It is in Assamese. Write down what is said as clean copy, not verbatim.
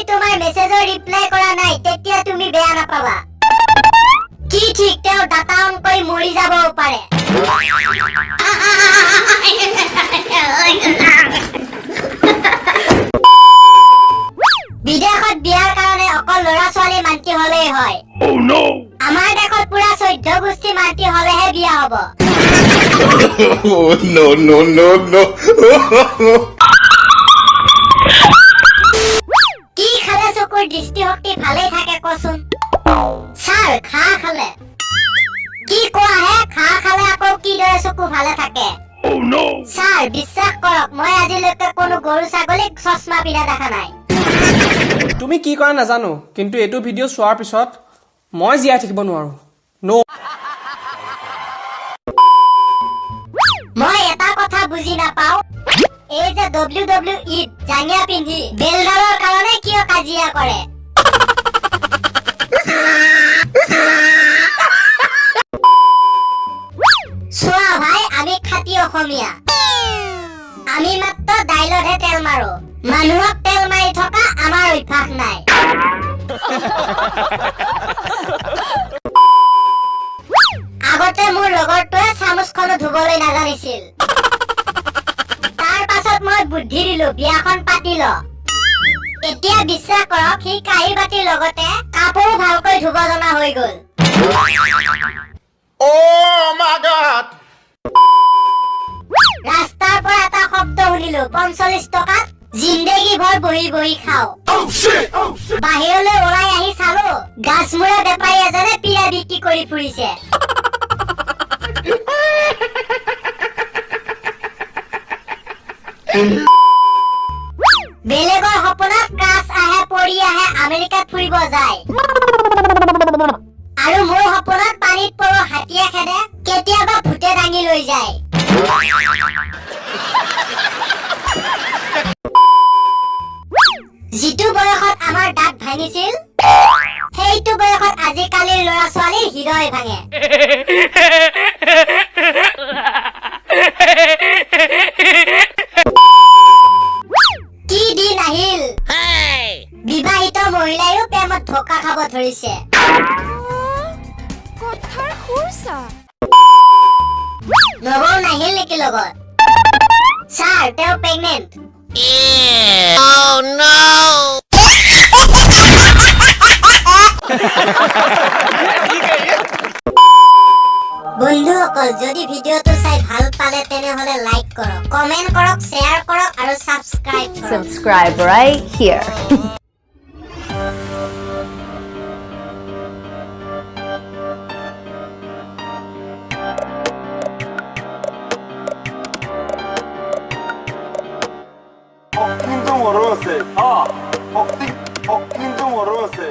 তোমাৰ মেছেজৰ ৰিপ্লাই কৰা নাই, তেতিয়া তুমি বেয়া নাপাবা। কি ঠিক, তেওঁ ডাটা অন কৰি মৰি যাবও পাৰে। বিদেশত বিয়াৰ কাৰণে অকল ল'ৰা ছোৱালী মান্তি হলেই হয়। আমাৰ দেশত পুৰা 14 গোষ্ঠী মান্তি হলেহে বিয়া হ'ব। Oh, no, no, no, no. কি খালে চকুৰ দৃষ্টিশক্তি ভালেই থাকে কচোন? ছাৰ, ঘাঁহ খালে। কি কোৱাহে? ঘাঁহ খালে আকৌ কিদৰে চকু ভালে থাকে? ছাৰ, বিশ্বাস কৰক, মই আজিলৈকে কোনো গৰু ছাগলীক চশমা পিন্ধা দেখা নাই। তুমি কি কৰা নাজানো, কিন্তু এইটো ভিডিঅ' চোৱাৰ পিছত মই জীয়াই থাকিব নোৱাৰো। ন'। মই এটা কথা বুজি নাপাওঁ, এই যে ডব্লিউ ডব্লিউ ইত জাঙিয়া পিন্ধি বেলডালৰ কাৰণে কিয় কাজিয়া কৰে? চোৱা ভাই, আমি খাটি অসমীয়া, আমি মাত্ৰ দাইলতহে তেল মাৰো, মানুহক তেল মাৰি থকা আমাৰ অভ্যাস নাই। আগতে মোৰ লগৰটোৱে চামুচখনো ধুবলৈ নাজানিছিল। তাৰ পাছত মই বুদ্ধি দিলো, বিয়াখন পাতি ল। এতিয়া বিশ্বাস কৰক, সি কাঁহী বাতিৰ লগতে কাপোৰো ভালকৈ ধুব জনা হৈ গ'ল। Oh my God! ৰাস্তাৰ পৰা এটা শব্দ শুনিলো, 45 টকাত জিন্দেগী ভৰ বহি বহি খাওঁ। বাহিৰলৈ ওলাই আহি চালো, গাছমূৰা বেপাৰী এজনে পীৰা বিক্ৰী কৰি ফুৰিছে। বেলেগৰ সপোনত ক্ৰাছ আহে, পৰি আহে, আমেৰিকাত ফুৰিব যায় আৰু মোৰ সপোনত পানীত পৰো, হাতীয়ে খেদে, কেতিয়াবা ভূতে দাঙি লৈ যায়। যিটো বয়সত আমাৰ দাঁত ভাঙিছিল, সেইটো বয়সত আজিকালিৰ ল'ৰা ছোৱালীৰ হৃদয় ভাঙে। কি দিন আহিল, বিবাহিত মহিলাইও প্ৰেমত ধোকা খাব ধৰিছে। কথাৰ সুৰ চা। নবৌ নাহিল নেকি লগত? ছাৰ, তেওঁ প্ৰেগনেণ্ট। Oh no! বন্ধুসকল, যদি ভিডিঅ'টো চাই ভাল পালে, তেনেহ'লে লাইক কৰক, কমেণ্ট কৰক, শ্বেয়াৰ কৰক আৰু ছাবস্ক্ৰাইব কৰক। Subscribe right here. শক্তি কিন্তু মোৰো আছে। শক্তি কিন্তু মোৰো আছে।